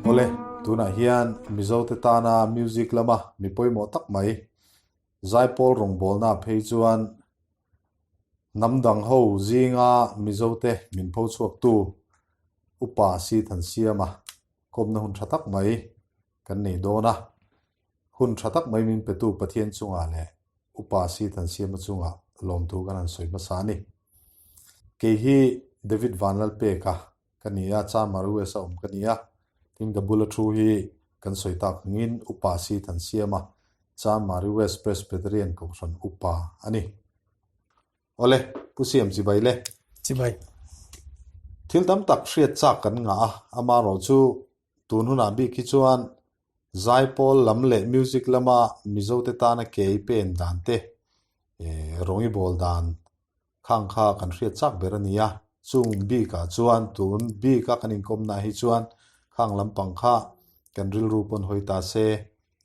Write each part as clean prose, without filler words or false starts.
Awle, tunah hian Mizote tana music lama mi pawimawh tak mai, Zaipawl rawngbawlna phei chuan hnam dang ho zinga Mizote min pho chhuaktu Upa Si Thansiama kawmna hun tha tak mai kan nei dawn a. Hun tha tak mai min petu Pathian chungah leh Upa Si Thansiama chungah lawmthu kan han sawi hmasa a ni. Kei hi David Vanlalpeka ka ni a, Chamar US a awm ka ni a, tin ka bula thu hi kan sawi tak angin Upa Si Thansiama, Chamar US Presbyterian Kohhran Upa a ni. Awle, Pu Siam chibai le. Chibai. Thil tam tak hriat chak kan ngah a, amaherawh chu tun hunah bik hi chuan Zaipawl lam leh music lama Mizote tana ke i pen dan te, rawng i bawl dan khang kha kan hriat chak ber a ni a. Chung bikah chuan tun bika kan inkawmna hi chuan khang lampang kha kan rilru pawn hawi ta se,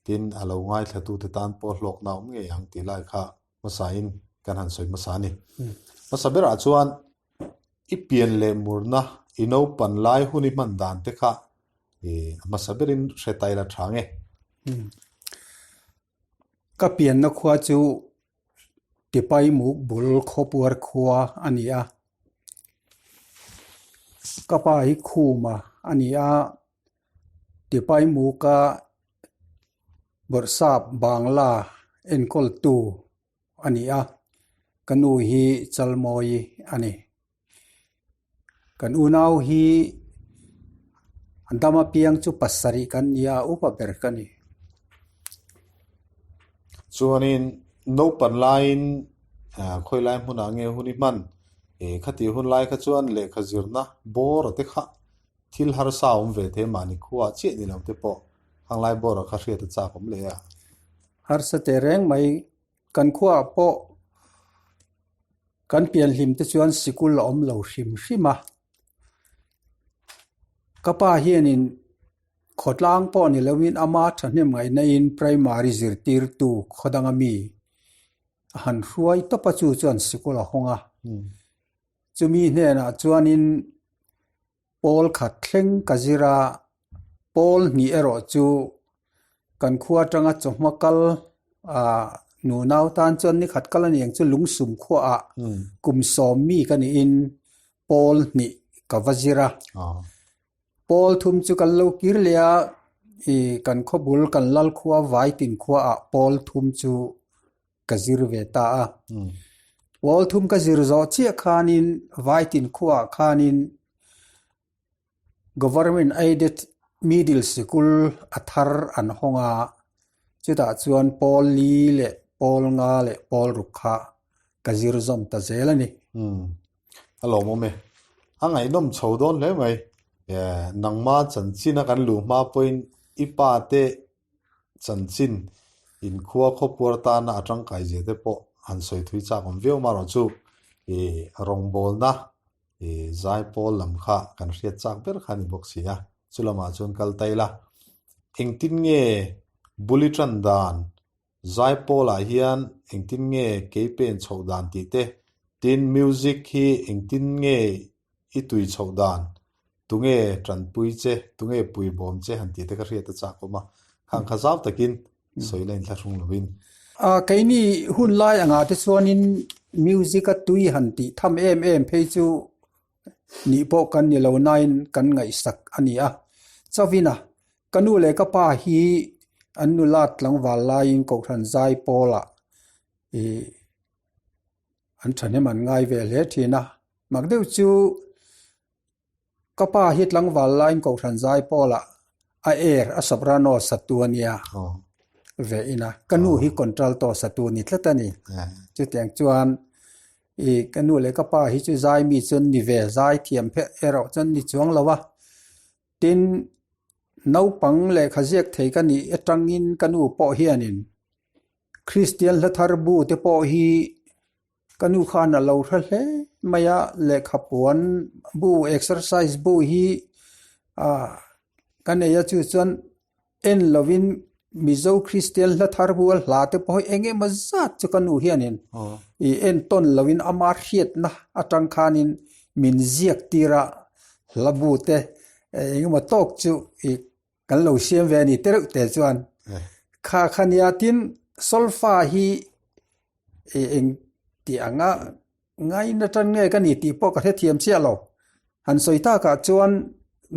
tin a lo ngaithlatute tan pawh hlawkna awm ngei ang tih lai kha hmasain kan han sawi hmasa a ni. Hmasa berah chuan i pian leh murna i naupan lai hun i hman dan te kha a hmasa berin hre ta ila tha nge. Ka pianna khua chu Tipai muk bul khawpuar khua a ni a. Ka pa hi Khuma a ni a, Tipai muka Bawrhsap Bangla enkawltu a ni a, ka nu hi Chalmawi a ni. Kan unau hi an dam apiang chu pasarih kan ni a, upa ber ka ni. Chuanin naupan laiin khawi lai hmunah nge hun i hman? Khati hun lai kha chuan lehkha zirna bawr a te kha thil harsa awm ve thei mahni khuaah chiah ni lo te pawh Khang lai bawrah kha hriat a chak awm leh a. Harsa teh reng mai, kan khuaah pawh kan pianhlim te chuan sikul a awm lo hrim hrim a. Ka pa hianin khawtlang pawh ni loin ama thahnem ngaihnain primary zirtirtu khaw danga mi a han hruai tawp a, chu chuan sikul a hawng a. Chumi hnenah chuanin Pawl khat thleng ka zir a, pawl hnih erawh chu kan khua atanga chawhma kal ah nunau tan chuan ni khat kal a ni ang chu lungsum khuaah kum sawm mi ka niin pawl hnih ka va zir a. Pawl thum chu kan lo kir leh a, ih kan khawbul kan lal khua Vaitin khuaah pawl thum chu ka zir ve ta a. Pawl thum ka zir zawh chiah khanin Vaitin khuaah khanin Government Aided Middle Sikul a thar an hawng a, chutah chuan pawl li leh pawl nga leh pawl ruk kha ka zir zawm ta zel a ni. A lawmawm e. A ngaihnawm chho dawn hle mai. Nangma chanchin a kan luh hma pawhin i pa te chanchin inkhua khawpuar tana a tangkai zia te pawh han sawi thui chak awm viau marawh chu ih rawngbawlna ih zaipawl lam kha kan hriat chak ber kha a ni bawk si a, chu lamah chuan kal ta ila engtin nge buli tan dan zaipawlah hian engtin nge kei pen chhoh dan tih te tin music hi engtin nge i tui chhoh dan Tunge tanpui che, tunge puibawm che han tih te ka hriat a chak awm a, khang kha zau takin sawi la inthlahrung lovin. A, keini hun lai angah te chuanin music a tui han tih tham em em phei chu nih pawh kan ni lo nain kan ngaihsak a ni a. Chawin a, ka nu leh ka pa hi an nula tlangval laiin Kohhran Zaipawlah ih an thahnem an ngai ve hle thin a. Mak deuh chu Ka pa hi tlangval laiin Kohhran zai pawlah a air a soprano satu a nia ve in a, ka nu hi contralto satu ni tlat a ni. Chutiang chuan ih ka nu leh ka pa hi chu zai mi chuan ni ve zai thiam phet erawh chuan ni chuang lo a. Tin, naupang lehkha ziak thei ka nih atangin ka nu pawh hianin Kristian hla thar bu te pawh hi Ka nu khan a lo hre hle mai a, lehkha puan bu exercise bu hi ah ka nei a chu chuan en lovin Mizo Kristian hla thar bu a hla te pawh hi eng emaw zat chu ka nu hianin ih en tawn lovin ama hriatna atang khanin min ziak tir a hla bu te eng emaw tawk chu ih. kan lo siam ve a ni tereuh te chuan. Kha kha nia tin solfa hi eng tih anga ngaina tan nge ka ni tih pawh ka hrethiam chiah lo. Han sawi takah chuan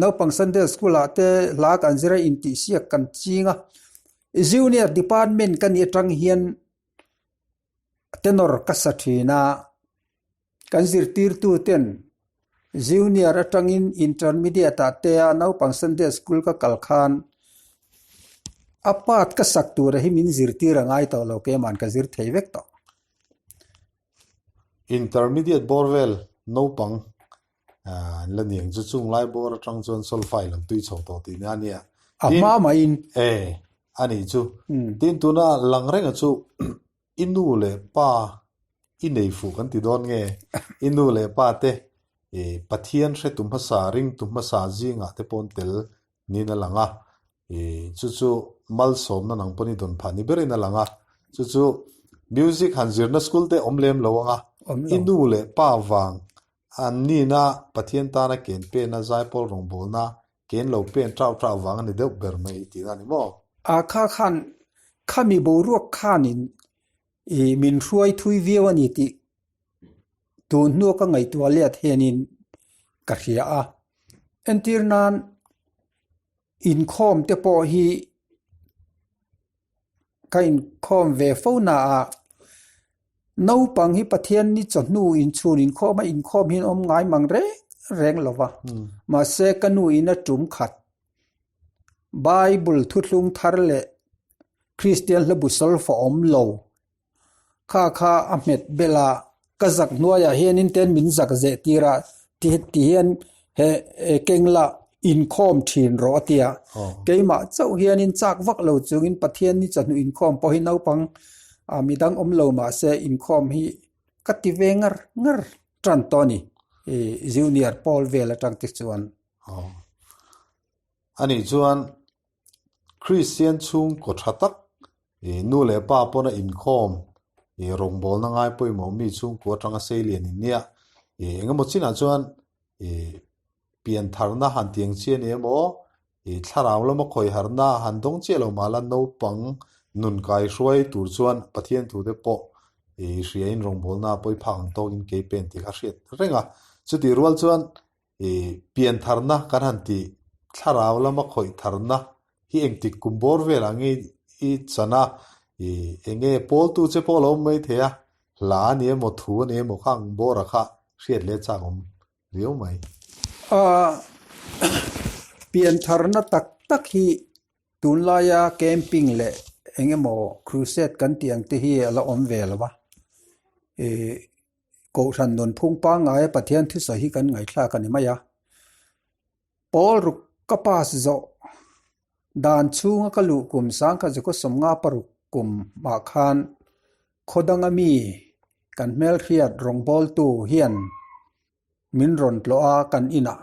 naupang Sunday school ah te hla kan zir a intihsiak kan ching a, Junior department ka nih atang hian tenor ka sa thin a, kan zirtirtu ten Junior atangin intermediate ah te a naupang Sunday school ka kal khan a part ka sak tura hi min zirtir a ngai tawh lo keiman ka zir thei vek tawh. Intermediate bawr vel naupang an la niang chu chung lai bawr atang chuan solfa i lo tui chho tawh tih nia nia. A hma maiin. E a nih chu. Tin tuna lang renga chu i nu leh pa i nei fuh kan ti dawn nge? I nu leh pa te Pathian hretu hmasa, ringtu hmasa zingah te pawh an tel niin a lang a, chu chu malsawmna nang pawn i dawn phah ni berin a lang a, chu chu music han zirna school te awm lem lo ang a, i nu leh pa vang an nina Pathian tana ken pena zaipawl rawngbawlna ken lo pen tau tau vang a ni deuh ber mai tihna a ni maw? A kha khan khami boruak khanin i min hruai thui viau a ni tih Tun hnua ka ngaihtuah let hianin ka hria a, entir nan inkhawm te pawh hi ka inkhawm ve fo na a, naupang hi Pathian ni chawhnu inchhun inkhawm a inkhawm hi an awm ngai mang reng reng lo va, mahse ka nu in a tum khat Bible thuthlung thar leh Kristian hlabu solfa awm lo. Kha kha a hmet belh a, ka zak hnuaiah hianin ten min zak zeh tir a, ti ti hian he keng la inkhawm thin rawh a ti a. Keimah chauh hianin chak vak lo chungin Pathian ni chawhnu inkhawm pawh hi naupang ah midang awm lo mahse inkhawm hi ka ti ve ngar ngar tan tawh a ni, junior pawl vel atang te chuan. Anih chuan Kristian chhungkaw tha tak nu leh pa pawna inkhawm rawngbawlna ngai pawimawh mi chhungkua atanga sei lian in nia. Engemaw chinah chuan piantharna han tiang chi a ni emaw, thlarau lama khawiharna han dawng chiah lo mahla naupang nun kaihruai tur chuan Pathian thute pawh hriain rawngbawlna pawi phak ang tawkin kei pen tih kha hriat reng a. Chutih rual chuan I piantharna kan han tih thlarau lama khawih tharna hi engtik kum bawr velah nge i chan a, i enge pawltu che pawh a lo awm mai thei a, hla a ni emaw thu a ni emaw kha ang bawra kha hriat leh chak awm riau mai. Piantharna tak tak hi tunlaia camping leh eng emaw crusade kan tih ang te hi a la awm ve lo va, i Kohhran nunphung pangngaia Pathian thusawi hi kan ngaihthlak a ni mai a. Pawl ruk ka pass zawh dan chhunga ka luh kum sangkhat zakua 56 kum mah khan khaw danga mi kan hmelhriat rawngbawltu hian Min rawn tlawh a kan inah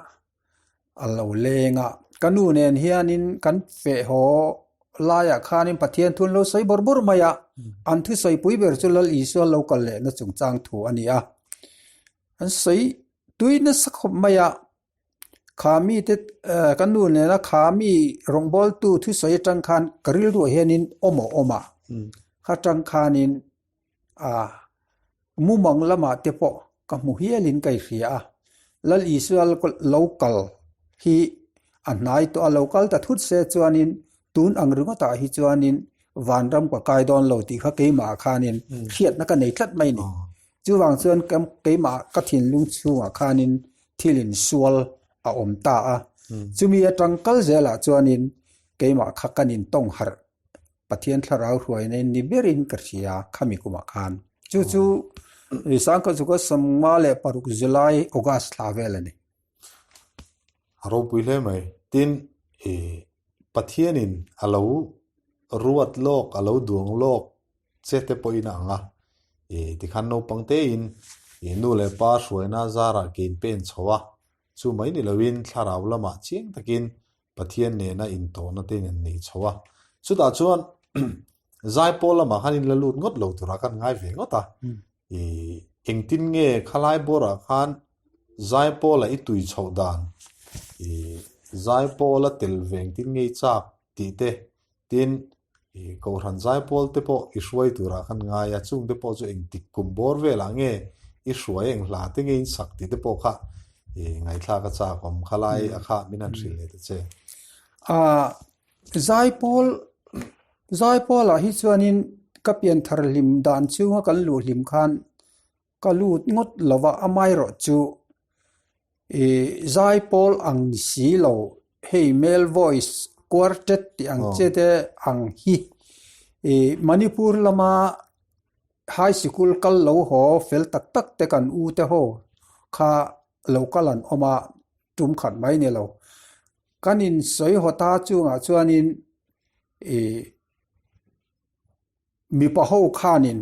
a lo leng a, ka nu nen hianin kan feh haw laiah khanin Pathian thu an lo sawi bawrh bawrh mai a, an thusawi pui ber chu Lal Isua lo kal lehna chungchang thu a ni a, an sawi tui nasa khawp mai a, kha mite ka nu nena kha mi rawngbawltu thusawi atang khan ka rilruah hianin awm a awm a, kha tang khanin A mumang lamah te pawh ka hmu hialin ka inhria a, Lal Isua lo kal hi a hnai tawh a, lo kal ta thut se chuanin tun ang ringawtah hi chuanin vanram ka kai dawn lo tih kha keimahah khanin hriatna ka nei tlat mai a ni. Chuvang chuan keimah ka thinlung chhungah khanin thil insual a awm ta a, chumi atang kal zelah chuanin keimah kha kan intawng harh Pathian thlarau hruaina in ni berin ka hria khami kumah khan. Chu chu Sangkhazuka 56 July August thla vel a ni. A ropui hle mai. Tin, i Pathianin a lo ruat lawk, a lo duang lawk che te pawhin a ang a. I tikhan naupang tein i nu leh pa hruaina zarah ke in pen chho a. Chu mai ni loin thlarau lamah chiang takin Pathian nena intawhna te in an nei chho a, chutah chuan zaipawl lamah khan in la lut ngawt lo turah khan ngai ve ngawt a, i engtin nge khalai bawrah khan zaipawla i tui chhoh dan i Zaipawl a tel ve engtin nge i chak tih te, tin i Kohhran Zaipawl te pawh i hruai turah khan ngai a, chung te pawh chu engtik kum bawr velah nge i hruai eng hla te nge in sak tih te pawh kha i ngaihthlak a chak awm kha lai a kha min han hrilh leh ta che. Ahh Zaipawl Zaipawlah hi chuanin ka pianthar hlim dan chhunga kan luh hlim khan ka lut ngawt lo va, amaherawh chu ih Zaipawl ang ni si lo hei male voice quartet tih ang che te ang hi ih Manipur lama high sikul kal lo haw fel tak tak te kan u te ho kha lo kal an awm a, tum khat mai ni lo. Kan insawi haw ta chungah chuanin ih mipa ho khanin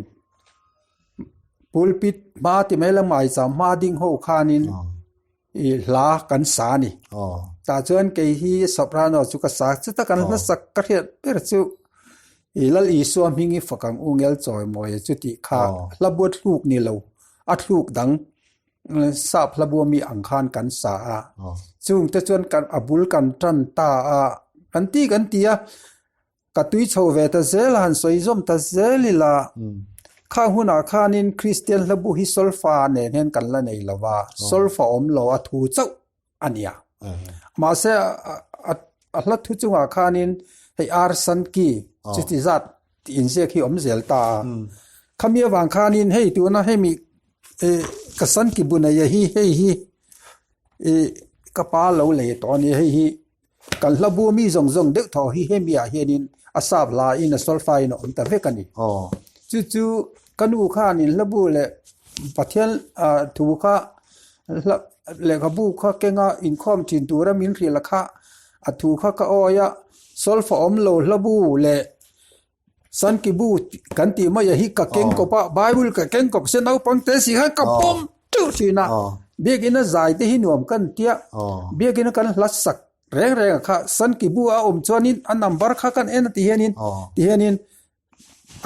pulpit hma ti mai la maicham hma ding ho khanin ih hla kan sa a ni. Tah chuan kei hi soprano chu ka sa chuta kan hla sak ka hriat ber chu ih Lal Isua hming i fak ang u ngel chawi mawi chu tih kha hla bu thluk ni lo a thluk dang Sap hla bu ami ang khan kan sa a, chung te chuan kan a bul kan tan ta a, kan ti kan ti a, ka tui chho ve ta zel a han sawi zawm ta zel ila, khang hunah khanin Kristian hla bu hi solfa nen hian kan la nei lo va, solfa awm lo a thu chauh a nia. Mahse a hla thu chungah khanin hei ar san ki chuti zat tih inziak hi awm zel ta a. Khami avang khanin hei tuna hemi ka san ki bu nei hi hei hi ka pa lo lei tawh a ni hei hi Kan hla bu mi zawng zawng deuh thaw hi hemi ah hianin a sap hla in a solfa in a awm ta vek a ni. Chu chu ka nu khanin hla bu leh Pathian thu kha hla lehkhabu kha kenga inkhawm thin tura min hrilh a kha a thu kha ka awi a, solfa awm lo hla bu leh Sankibu kan tih mai a hi ka keng kawp a, Bible ka keng kawp se naupang te si khan ka pawm teuh thin a. Biakina zai te hi nuam kan tia, biakina kan hla sak reng reng a kha Sankibu a awm chuanin a number kha kan en a ti hianin ti hianin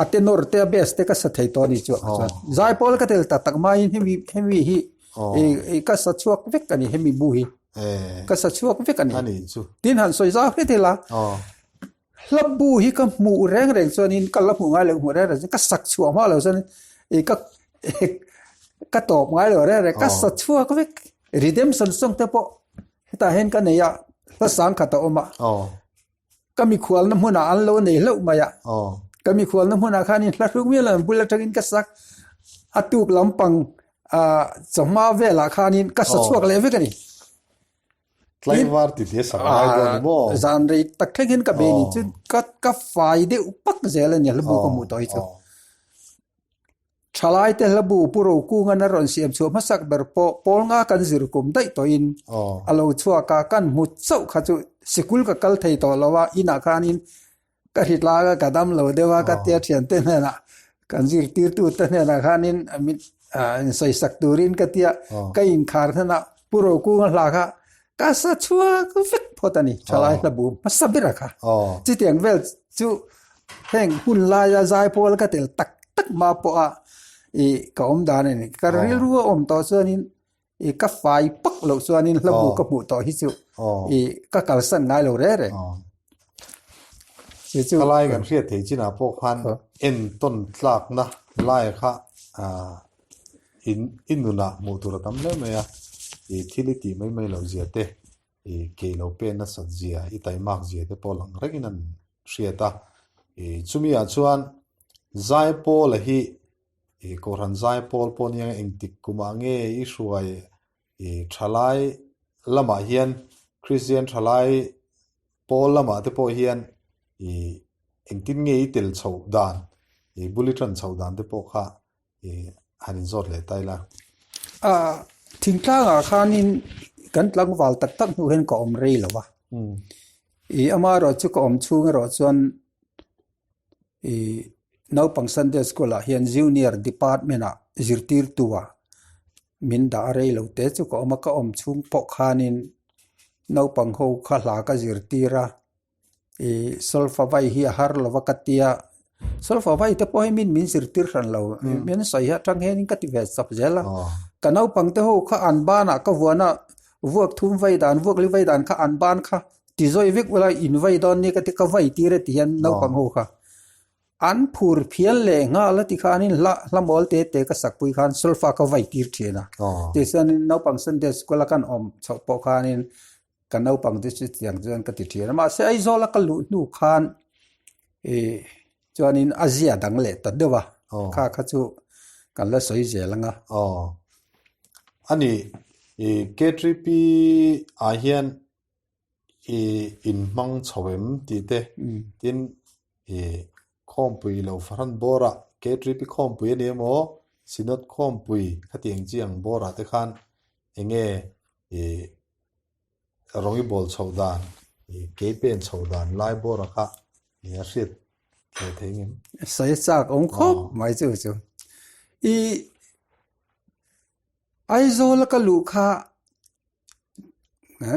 a tenor te a bass te ka sa thei tawh a ni chu chuan zaipawl ka tel tak tak maiin hemi hemi hi ka sa chhuak vek a ni hemi bu hi ka sa chhuak vek a ni. Tin han sawi zau hret ila. Hla bu hi ka hmuh reng reng chuanin ka la hmuh ngai lo hmuh reng reng chuan ka sak chhuah hma lo chuan ih ka ka tawp ngai lo reng reng ka sa chhuak vek redemption song te pawh hetah hian ka nei a hla sang khat a awm a ka mikhualna hmunah an lo nei hlauh mai a ka mikhualna hmunah khanin hla hruk mial an bul atangin ka sak a tuk lampang ah chawhma velah khanin ka sa chhuak leh vek a ni. Tlaivar ti te sak ngai dawn ni maw? Zan rei tak thleng hian ka bei ni chu ka ka fai deuh pak zel a ni hla bu ka hmuh tawh hi chu. Thalai te hla bu Pu Rokungan a rawn siam chhuah hmasak ber pawh pawl nga kan zir kum daih tawhin a lo chhuak a, kan hmu chauh kha chu sikul ka kal thei tawh lo a, inah khanin Ka hrit lai a ka dam lo deuh a ka tia thiante hnenah kan zirtirtu te hnenah khanin min insawisak turin ka tia ka inkhar hnenah Pu Rokunga hla kha ka sa chhuak vek phawt a ni thalai hla bu hmasa ber a kha. Chutiang vel chu heng hun laia zaipawl ka tel tak tak hma pawha ih ka awm dan a ni. Ka rilru a awm tawh chuanin I ka fai pak loh chuanin hla bu ka hmuh tawh hi chu i ka kalsan ngai lo reng reng. Chu chu. Khalai kan hriat theih chinah pawh khan entawn tlakna lai kha in i nunah hmuh tur a tam hle mai a, i thil i tih mai mai loh zia te, i kei lo pen nasat zia, i taimak zia te pawh lang rengin an hriat a. I chumi ah chuan Zaipawla hi I Kohhran zaipawl pawh nia engtik kumah nge i hruai i thalai lamah hian Kristian thalai pawl lamah te pawh hian i engtin nge i tel chhoh dan i bul i tan chhoh dan te pawh kha i han inzawt leh ta ila. A thingtlangah khanin kan tlangval tak tak hnu hian ka awm rei lo va. I amaherawhchu ka awm chhung erawh chuan Ih naupang Sunday school ah hian junior department ah zirtirtu ah min dah a rei lo te chu ka awm a ka awm chhung pawh khanin naupang ho kha hla ka zirtir a ih solfa vai hi a har lo va ka tia solfa vai te pawh hi min min zirtir hran lo min sawi hi atang hianin ka ti ve chawp zel a ka naupang te ho kha an banah ka vuan a. Vuak thum vai dan, vuak li vai dan kha an ban kha ti zawi vek ula in vai dawn nia ka ti ka vai tir e ti hian naupang ho kha an phur phian leh nghal a ti khanin hla hla mawl te te ka sak pui khan solfa ka vai tir thin a. Tichuanin naupang Sunday school a kan awm chhoh pawh khanin Ka naupang te chu tiang chuan ka ti thin a, mahse Aizawl a ka luh hnu khan ih chuanin a zia dang leh ta deuh a, kha kha chu kan la sawi zel ang a. Aw, a ni ih K3P ah hian ih inhmang chho em tih te tin ih khawmpui lo fahran bawrah K3P khawmpui a ni emaw Synod khawmpui khatiang chi ang bawrah te khan eng nge ih rawng i bawl chhoh dan ih kei pen chhoh dan lai bawra kha ih a hriat leh thei ngem. Sawi chak awm khawp mai chu chu. Ih Aizawl a ka luh kha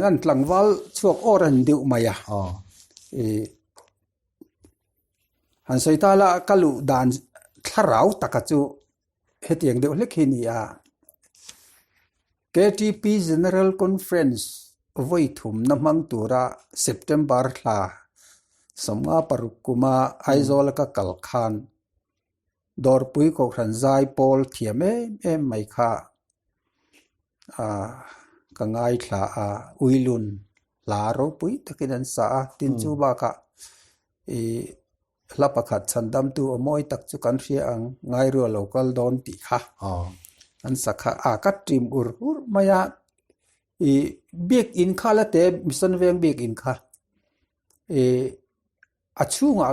an tlangval chhuak awr an deuh mai a. Ih han sawi ta la ka luh dan thlarau taka chu Hetiang deuh hlek hi a ni a, KTP General Conference vawi thumna hmang tura September thla 56 kuma Aizawla ka kal khan Dawrpui Kohhran zai pawl thiam em em mai kha ka ngaithla a, Uilun hla ropui takin an sa a, tin chu bakah ih Hla pakhat chhandamtu aw mawi tak chu kan hria ang, ngairua lo kal dawn tih kha an sa kha a ka ṭim ur ur mai a. Ih biakinn kha la te Mission Veng biakinn kha ih a chhungah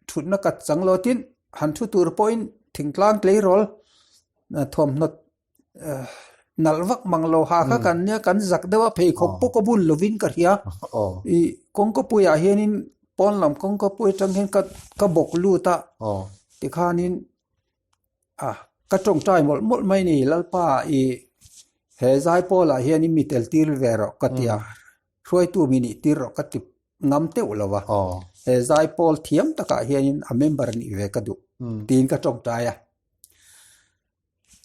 thutna kat chang lo tin han thu tur pawhin thingtlang tleirawl thawmhnaw Nalh vak mang lo ha kha kan nia kan zak deuh a pheikhawk pawh ka bun lovin ka hria ih kawngkapuiah hianin pawn lam kawngkapui atang hian ka ka bawk lut a tikhanin ah ka tawngtai mawlh mawlh mai a ni Lalpa ih he zaipawl ah hianin mi tel tir ve rawh ka ti a hruaitu mi nih tir rawh ka ti ngam teuh lo a he zaipawl thiam takah hianin a member nih ve ka duh tiin ka tawngtai a.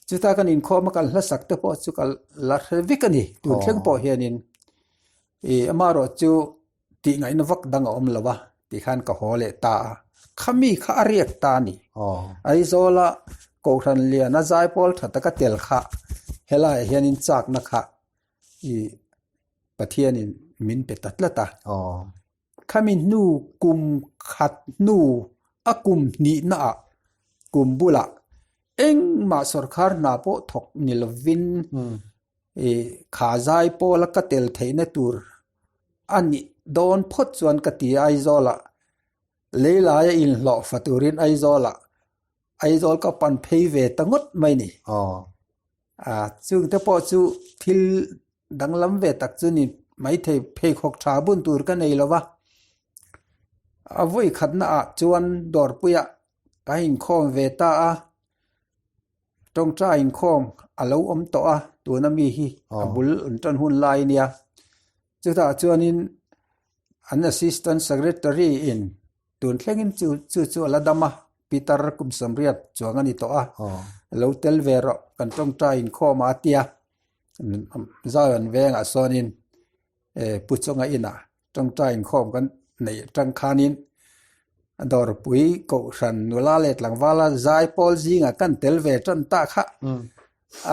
Chuta kan inkhawm a kan hlasak te pawh chu ka la hre vek a ni tun thleng pawh hianin ih amaherawh chu tih ngaihna vak dang a awm lo a tih khan ka haw leh ta a khami kha a riak ta a ni Aizawla Kohhran liana zaipawl tha taka tel kha helaiah hianin chakna kha ih Pathianin min pe ta tlat a. Khami hnu kum khat hnu a kum hnihna ah kum bulah engmah sawrkhar hna pawh thawk ni lovin ih kha zai pawla ka tel theihna tur a nih dawn phawt chuan ka ti a Aizawlah leilaia inhlawh fa turin Aizawlah Aizawl ka pan phei ve ta ngawt mai ni. A chungte pawh chu thil danglam ve tak chu ni maithei pheikhawk tha bun tur ka nei lo va. A vawi khatna ah chuan dawrpuiah ka inkhawm ve ta a, tawngtai inkhawm a lo awm tawh a, tuna mi hi a bul an tan hun lai a nia. Chutah chuanin an assistant secretary in Tun thlengin chu chu chu a la dam a, Peter kum sawmriat chuang a ni tawh a, lo tel ve rawh kan tawngtai inkhawm a tia Zion vengah sawnin Pu Chunga inah tawngtai inkhawm kan neih atang khanin Dawrpui Kohhran nula leh tlangvala zai pawl zingah kan tel ve tan ta kha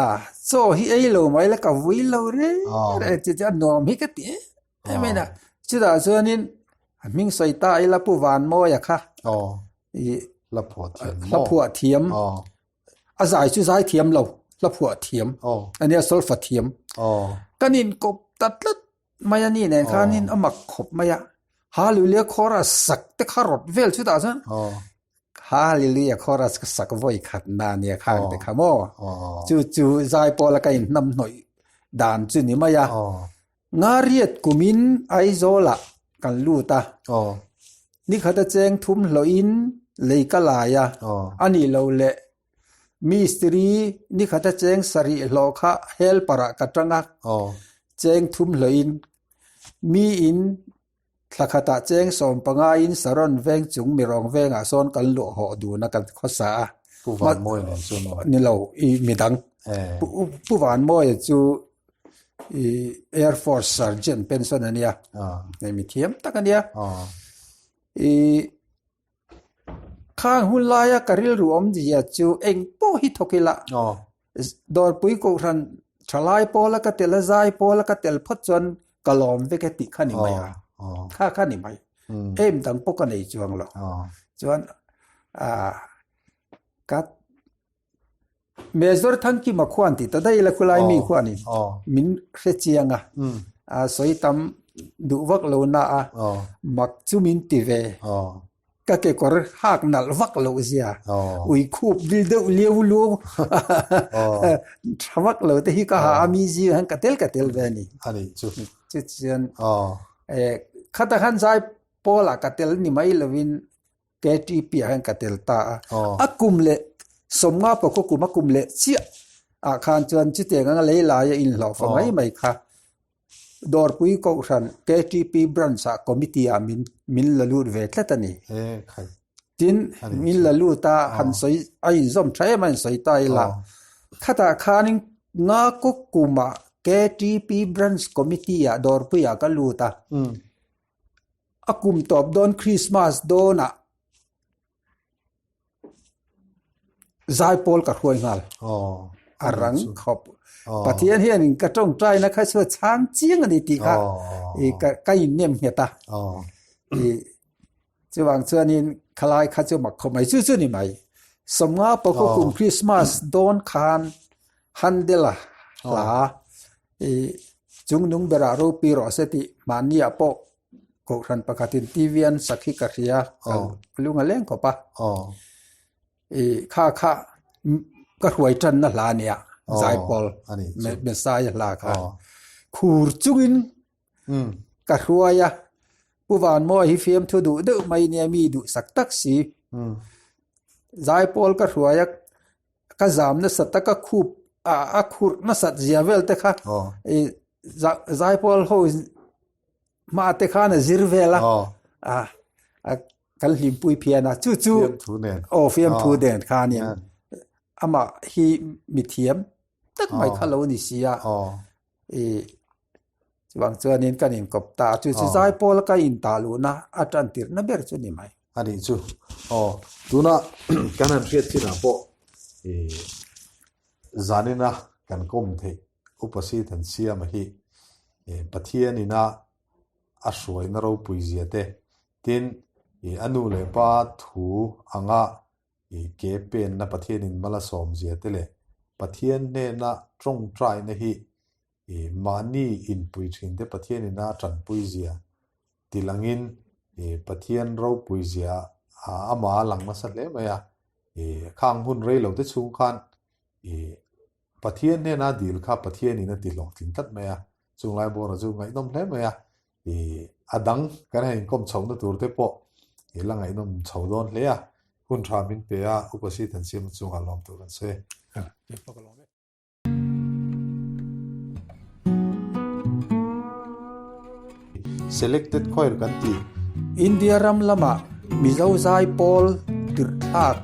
a chaw hi ei lo mai la ka vui lo reng reng chu chu a nuam hi ka ti em. Em em a chutah chuanin a hming sawi ta ila Pu Vanmawia kha ih hla phuah thiam hla phuah thiam a zai chu zai thiam lo hla phuah thiam ania solfa thiam kan inkawp ta tlat mai a ni nen khanin a mak khawp mai a Hallelujah chorus sak te kha rawt vel chutah chuan Hallelujah chorus ka sak vawi khat na nia khang te kha maw chu chu zai pawla ka inhnam hnawih dan chu ni mai a. Ngariat kumin Aizawlah kan lut a, nikhat a cheng thum hlawhin lei ka lai a, a nih loh leh mistiri nikhat a cheng sarih hlawh kha helper ah ka tang a, cheng thum hlawhin miin thla khatah cheng 15 in Saron veng chung mirawng vengah sawn kan luah hawh dun a kan khawsa a. Pu Vanmawia nen chuan maw? Ni lo, i midang. Pu Vanmawia chu. I Air Force Sergeant pension a nia. Hei mi thiam tak a nia. I khang hun laia ka rilru awmzia chu eng pawh hi thawk ila dawrpui kohhran thalai pawla ka tel a zai pawla ka tel phawt chuan ka lawm vek e tih kha ni mai a. Kha kha ni mai. Em dang pawh ka nei chuang lo. Chuan ka Major Thangkima khuan tih ta daih ila khulai mi khuanin min hre chiang a, a sawi tam duh vak lo na a, mak chu min ti ve. Ka kekawr hak nalh vak loh zia, ui khup dil deuh liau luau tha vak lo te hi ka ha a, mi zing han ka tel ka tel ve a ni. Chu chuan khata khan zai pawlah ka tel ni mai lovin KTP ah hian ka tel ta a. A kum leh sawmnga pawh kum a kum leh chiah ah khan chuan chutiang anga lei laia inhlawh fa mai mai kha Dawrpui Kohhran KTP branch ah committee ah min min la lut ve tlat a ni. Tin, min la lut a han sawi a inzawm tha em a in sawi ta ila. Khatah khanin nga kaw kumah KTP branch committee ah Dawrpui ah ka lut a. A kum tawp dawn Christmas dawnah zaipawl ka hruai nghal. A rang khawp. Pathian hianin ka tawngtaina kha chu a chhang chiang a ni tih kha ka innem nghet a. Chuvang chuanin khalai kha chu mak khawp mai chu chu ni mai. Sawmnga pawh kum Christmas dawn khan Handela hla i chungnung berah ropui rawh se tih mahniah pawh kohhran pakhatin TV an sak hi ka hria ka lung a leng khawp a. I kha kha ka hruai tanna hla a nia Zaipawl Messiah hla kha khur chungin ka hruai a Pu Vanmawi hi fiamthu duh deuh mai nia mi duhsak tak si Zaipawl ka hruai a. ka zam nasat a ka khup a a khurh nasat zia vel te kha i zaipawl ho hma te khan a zir vel a a a kan hlimpui phian a chu chu aw fiamthu nen khanin amah hi mithiam tak mai kha lo ni si a i chuvang chuanin kan inkawp ta a chu chu zaipawl ka intah luhna a tan tirhna ber chu ni mai. A nih chu aw tuna kan han hriat chinah pawh i zanina kan kawm theih Upa Sithansiama hi Pathian ina a hruaina ropui zia te tin i a nu leh pa thu anga i ke penna Pathianin mal a sawm zia te leh Pathian hnena tawngtaina hi i mahni inpui thin te Pathianin a tanpui zia tilangin i Pathian ropui zia amah a lang nasa hle mai a, i khang hun rei lo te chhung khan i Pathian hnena dil kha Pathianin a ti hlawhtling tlat mai a, chunglai bawra chu ngaihnawm hle mai a. I a dang kan han inkawm chhohna tur te pawh i la ngaihnawm chho dawn hle a, hun tha min pe a, Upa Sithansiama chungah lawm tur kan sawi. Selected Choir kan ti. India ram lamah Mizo zai pawl tirhthlak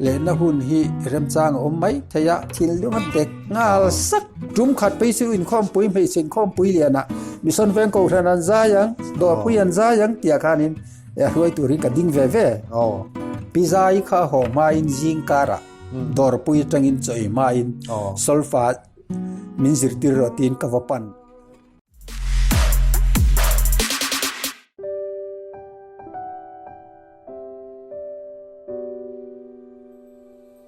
lehna hun hi remchang a awm mai thei a, thinlung a dek nghal sak. Tum khat phei chu inkhawmpui hmeichhe inkhawmpui lianah Mission Veng Kohhran an zai ang, Dawrpui an zai ang tih ah khanin hruai turin ka ding ve ve. Pi Zai kha haw hmain zing karah Dawrpui atangin chawi hmain solfa min zirtir rawh tiin ka va pan.